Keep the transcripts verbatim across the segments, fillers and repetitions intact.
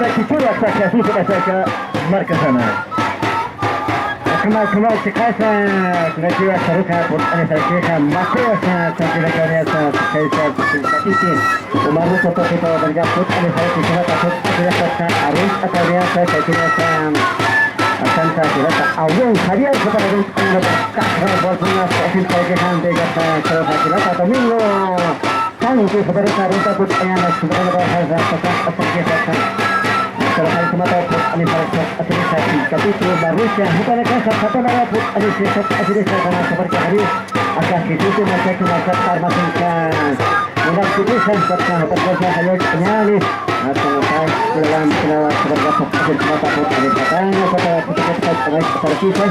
Mayt'arakipuru aksa Jesús Pachaca markasana. Akama, akama, chiqasa, kunakiwa saruka, purt'ani sarkixa, makuwasa, tranquilidad, chiqasa, chiqasa, chiqasa. Umarusa toquita watarga put alisaraki kunata put alisaraka arun atariasa kakinasa. Akanta kunata awun Javier Sopararun kunata kakra bolsuna sakin tarkihan de gata kunata kunata domingo. Tanto Sopararun ta put ayana kunata hasa hasa hasa hasa. Pero hal kumata put alisaraka put alisaraki kapitu Umarusa hutana kasa hutana put alisaraka put alisaraka Sopararun. Aka Jesús Machaca, Machaca, armasinka. Munapkipisa, Machaca, Machaca, Machaca, Machaca, Machaca,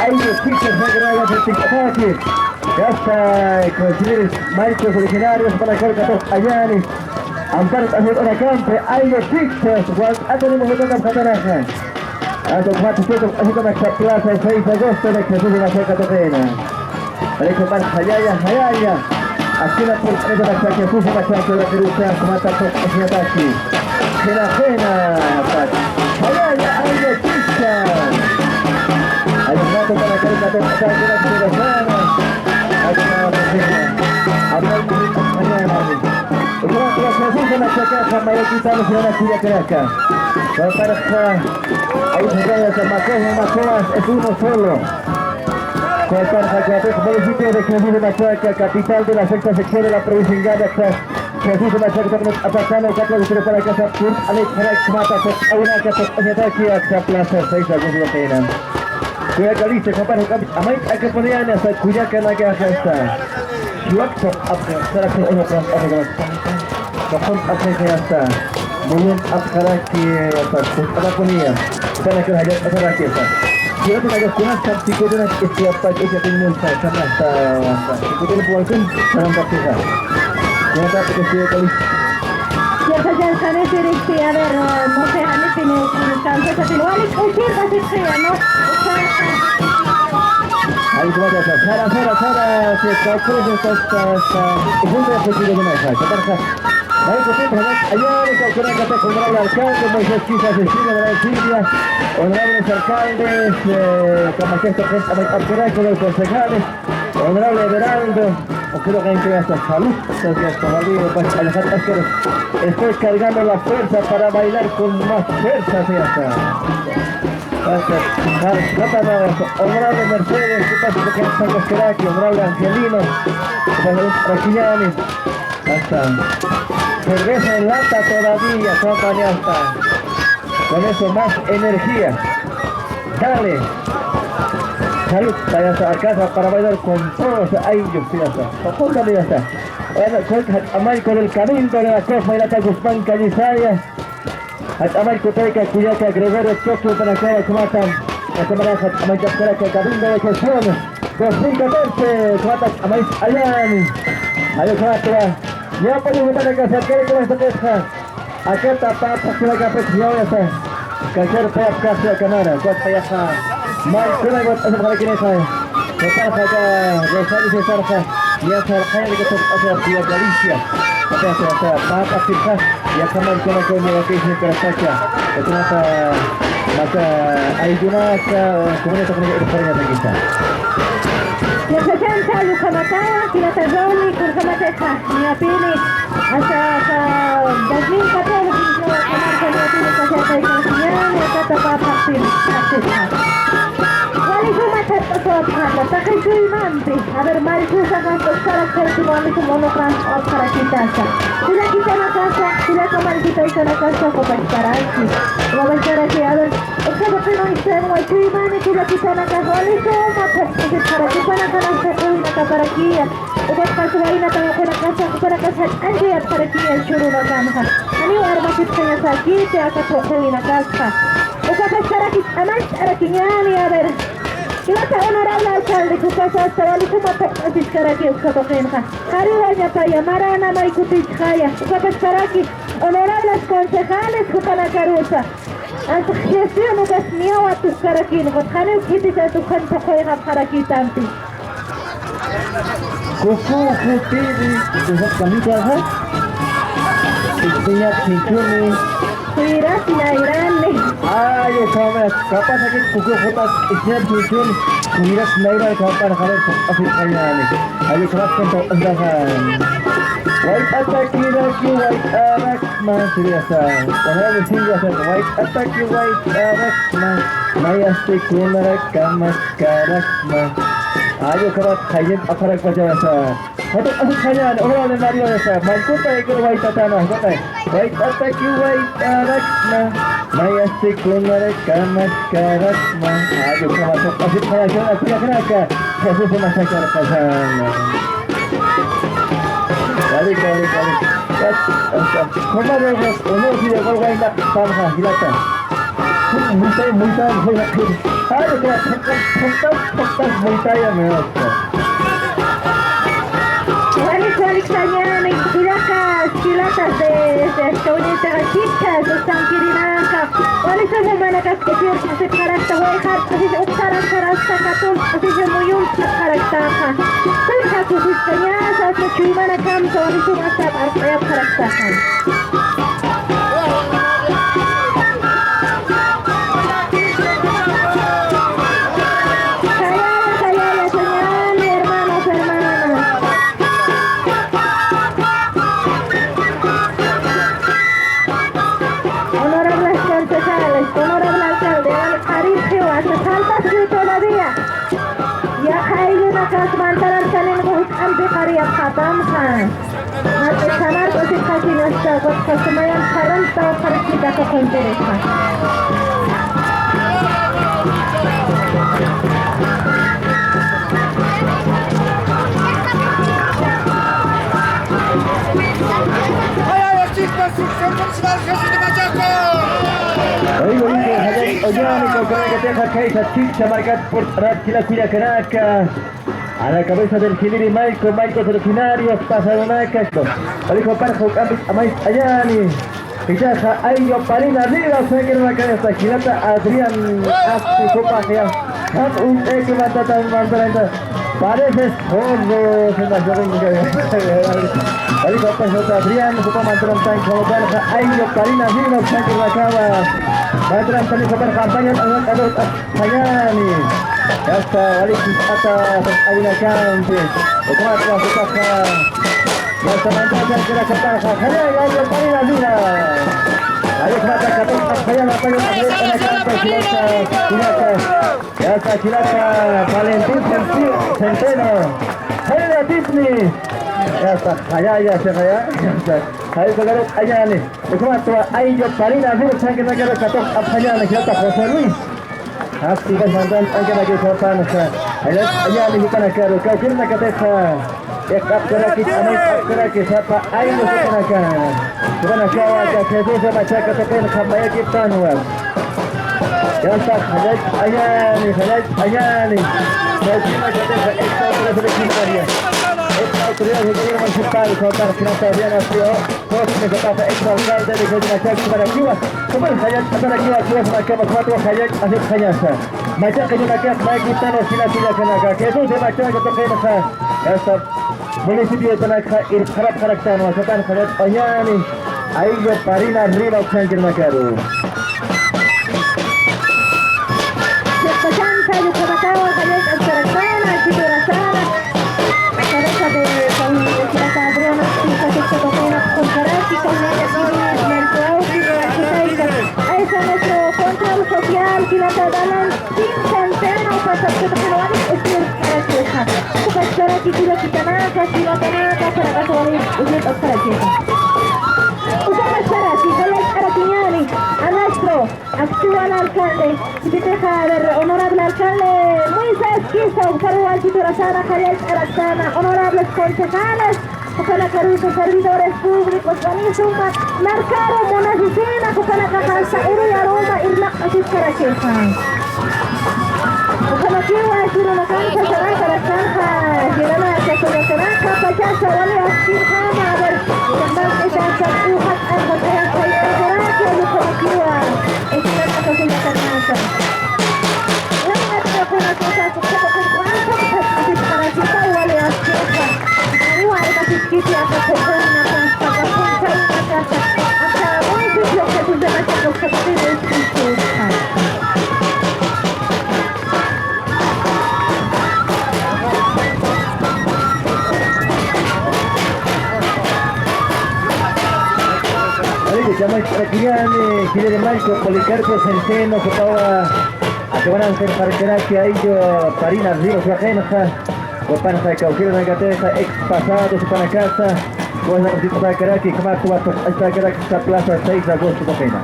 Ay, de Chichas, de Gragas, de Chichas, aquí. Ya está, coincidir, Marcos originarios, para Corca, Ayani. Ampar, también, ahora campe, ay, de Chichas, Juan, Antonio, Mojito, Cataraja. Anto cuatro, siete, Mojito, Plaza, seis de agosto, de Jesús, de la Cerca, Topena. Derecho para Jayaya, Jayaya. Aquí la puerta de la Chacha, Susi Machaca, la Peruca, Mata, Jena, Jena, Jayaya, Ayatista. Ay, un rato para que el gato, para que la Peruca, Ay, una Jena. Habla el público, Jayaya. Una clase, Susi Machaca, Jayaya, quita, Jena, Cuya, Caraca. Va para acá. Ahí se queda, Macoa, Macoa, es uno solo. Cuarta, Machaca, municipio de Jesús de Machaca, capital de la sexta sección de la provincia de Ngalla, Jesús de Machaca, Atacama, Catla, Victoria, para casa, Pur, Ale, Jara, Mata, Auna, Cata, Añataki, Acta, Plaza, seis, Alfonso Lopena. Cuya Calista, compadre, amay, acá ponían hasta Cuyaca, la que acá está. Chihuahua, Apca, Sara, Apca, Apca, Apca, Apca, Apca, Apca, Muy bien, apxaraki, apxaraki, apxaraki, apxaraki. Quiero que me hagas unas tácticas de una que sea para que se tenga un salsa hasta, hasta, que tiene por algún, para un tapizar. Ya está, porque estoy aquí. Ya se ya está de ser este, a ver, eh, no sé, a mí tiene un chance, se tiene, vale, izquierda, sí, sí, ¿no? Ahí se va a pasar. Sara, Sara, Sara, se está, creo que está, está, está, es un refugio de una hija. ¿Qué pasa? Maestro Pedro, ¿no? Allá, Caucaraca, honorable alcalde, Moisés Quisas, Silvia, honorable Silvia, honorables alcaldes, eh, Camachesta, Alcalde, los concejales, honorable Everaldo, o creo que hay que hasta salud, entonces, hasta salud, pues, Alejandro Asqueros, estoy cargando la fuerza para bailar con más fuerza, sí, hasta. Hasta, hasta, hasta, honorable Mercedes, ¿qué pasa? ¿Qué pasa? ¿Qué pasa? Honorable Angelino, ¿qué pasa? Raquiñani. Hasta cerveza en lata todavía, Juan Daniel, hasta. Con eso más energía. Dale. Salud, payasa, Arkansas para bailar con todos, ay, Dios mío, está. Ojo, camino está. Bueno, con, amay con el camino de la Cosma y la Tacuspan, Calizaya. Jach'amay kutayka kullaka Gregorio Choque Panacaba, ukhamatam. Ukhamatam jach'amay k'apkaraka Cabildo de Gestión dos mil catorce, ukhamatam jach'amay allani. Ay, ukhamatwa. Ñawpani jupanaka sarkari kunas taqisqa. Akata papa kunaka pek ñawasa. Kachar payap kasya kamara. Kuat payaqa. May kunay wat asa para kini kay. Total jaka Rosario Cesarqa, ya sarqayri que toca hacer Ciudad Galicia. Apenas hasta papa sirka, ya kamar kuna con la que se tratacha. Otra mata ayunaka, comunidad con el España de Guisa. Yachachanta, ukhamatawa, jilata Ronnie, kunjamateqa, ñapini. Hasta, hasta dos mil catorce, ¿no? Comarca de Atini, Cachaca y Castellano, acá tapaba Pil, Pil. Wali suma thap'aswapxata, taqi chuymampi. A ver, mariposa, ¿cuántos caracteres tiene wali suma uno trans otro para quitarse? Kullakitanakasa, kullaka mariposa, ikanakasa, jupasparaki. Jupasparaki, a ver, uka pino isem, wali chuymani, kullakitanakasa, wali suma thap'aswapxata, jupanakanasa, jupanakanasa, jupasparaki. Ukapas wayna tawaqunakasa, ukanakasa, jach'ankayapxarakiya churunakama. Janiw armakipxañasakiti aka tuquyinakasqa. Ukapas saraki, amach arakiñani, a ver. Jilata honorable alcalde, ukapas hasta wali suma tuqasiskaraki uka tuqinqa. Qariwañapaya, marana may kutichqaya. Ukapas saraki, honorables concejales, ukanakarusa. Hasta gestión ukas ñawa tukarakini, qaniw khitisas ukan tuquyqapxarakitampi. Kuku jutiri, kuku kamita, ha? Ispiña chichuni. Kuiras nairani. Ay, ukama, capaz aquí kuku jutas ispiña chichuni. Kuiras nairani, capaz, a ver, así, ay, ay. Ay, ukama, con todo, entonces, wayt'atakiraki, wayt'arak. Mas, Silvia San. Honorable Silvia San. Wayt'ataki wayt'arakma. Mayasti kunarakamas karakma. Ay, ukhamat, qayllin apharakpachawasa. Jatuq asipxañäni, honorable Mario San. Maykuta ikir wayt'atana, jatuq. Wayt'ataki wayt'arakma. Mayasti kunarakamas karakma. Ay, ukhamat, jatuq asipxañäni, kullakanaka. Jesús masakarqasana. Kari, kari, kari. Comadre, uno si llegó el guayna, pamja, jilata. Muy bien, muy bien, muy bien. Ay, que la puta, puta, puta, muy bien, me gusta. Walik, walik sañäni, jilatas, jilatas de, de, de, de, chicas, están kirinaka. Wali suma jumanakax, kutiqarakta, wayqar, así, uktaran, sarasta, katun, así, muyun, karaktaqa. Kunja kusiskañasa, hasta chuymanakamsa, wali suma, hasta, arqayapxaraktaqa. Sayaya, sayaya, sañäni, hermanos, hermanas. Honorables concejales, honorable alcalde, wali qharipxiw, hace falta sí todavía. Yaqha ayllunakas mantarar sanin juk'ampi qhariyapxatamxa. Mati samark'usipxakiñasta, waqtasimayan qharanta qharipxita tuqintiripxa. Oiga, oiga, oiga, oiga, kawkhanakatixa khaysa chikcha markat purt'arat jila kullakanaka. A la cabeza del jiliri mayku, mayku originario, pasadonaka. Wali jupanxa juk'ampi amay t'añäni. Jichhaxa ayllu parina rira, sakirinakasta jilata Adrián, asti jupax ya. Jan uñt'ayki mantatan, mantaranta. Pareces zorro, se nos ven. Wali jupanxa Adrián, jupa mantarantan, jupanxa ayllu parina rira, sakirinakama. Mantarantan, jupanxa apañan, apañan, apañan. Sañäni. Yasta, wali jisq'ata, awinakampi. Ukhamatwa, ukhamatwa. Yasta, mantacha, kira, kataxa. Jaya, ya, ya, parina, mira. Ay, ukhamata, katuq, jaya, la, payo, la, jaya, la, kanta, jilata, jilata. Yasta, jilata, Valentín Centeno. Jaya, la, Disney. Yasta, jaya, ya, se jaya. Yasta, jaya, se jaya, jaya, ni. Ukhamatwa, ayllu parina, mira, sakirinakama, katuq, apañan, jilata, José Luis. Activas mandan, ayanakiw jupanxa. Jallallt'añäni jupanakaru, kawkïrinakatixa. Iq'apkarakit, amay iq'apkarakit, sapa ayllus jupanaka. Jupanakawa, aka Jesús machaca tuqinxa mayakiptanwa. Yasta, jallallt'añäni, jallallt'añäni. Kawkïrinakatixa, extra autoridad secretaria. Extra autoridad secretaria municipal, Jupanxa, Jupanxa, Jupanxa, José Zapata, ex alcalde de Jayumachac, Maraquiwa, Jupan jallallt'asarakiwa, Jupan jallallt'asarakiwa, Jupan jallallt'asarakiwa. Machaca Jayumachac, mayakiptanwa, sina sina kanaka, Jesús de Machaca tuqinxa, esta municipio de Panaca, irpxarapxaraktanwa, Jupan jallallt'añäni, ayllu parina arriba, uksankirnakaru. Chiqpachansa, yukhamakawa, jallallt'asaraktana, chiturasana. Cabeza de San Adriana, Chica, Chica, Tocona, Concaraki, Colmena, Civil, Blanco, Auti, Chicaica. Ahí está nuestro control social, Quilata Dalan, Team Centeno, Pasaporte Peruano, Estir, Carachesa. Upa Caraki, Quila, Quitanaca, Quila, Tanaca, Caracas, Wali, Upa Carachesa. Upa Caraki, Jayal Caraquiñani, a nuestro actual alcalde, sipitixa, a ver, honorable alcalde Moisés Quispe, uksaruw chiturasana, jallallt'araksana, honorables concejales, jupanakarusa servidores públicos, wanisuma, markaru munasisina, jupanakaxa uruy aruma, irnaq'asipkarakixa. Jukanakiwa, jirunakanxa, sarakaraktanxa, jiranaka, kullakanaka, pachasa, wali askirjama, a ver, Ari, llamayk'arakillani, jiliri mallku Policarpo Centeno, jupawa, akabanan qillqarkaraki ayllu parina ríos waqinxa, jupanxa kawkïrinakatixa, ex pasado jupanakasa, kuwasarusipakaraki, kamatuwa tuq'asakaraki, sa plaza seis de agosto tuqina.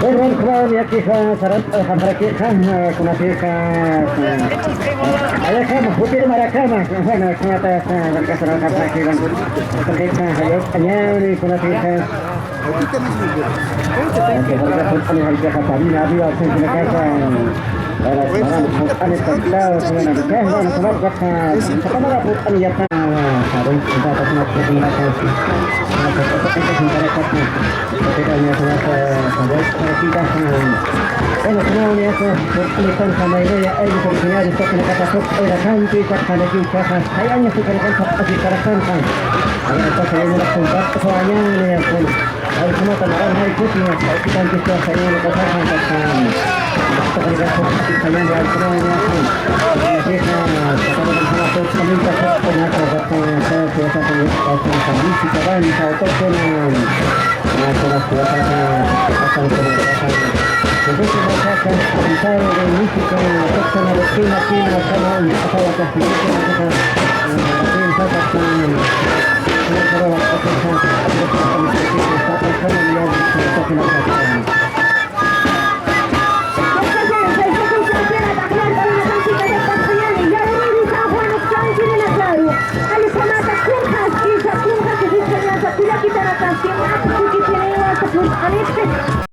Urrun Juan, yakixa, sarat, eh, jamrakixa, eh, kunatixa, eh, ayakama, jutir marakama, bueno, kunata, eh, barkasara jamraki, bueno, kunatixa, jayuk, añani, kunatixa. Kimsa kikipiniwa tuqurq'anipxi.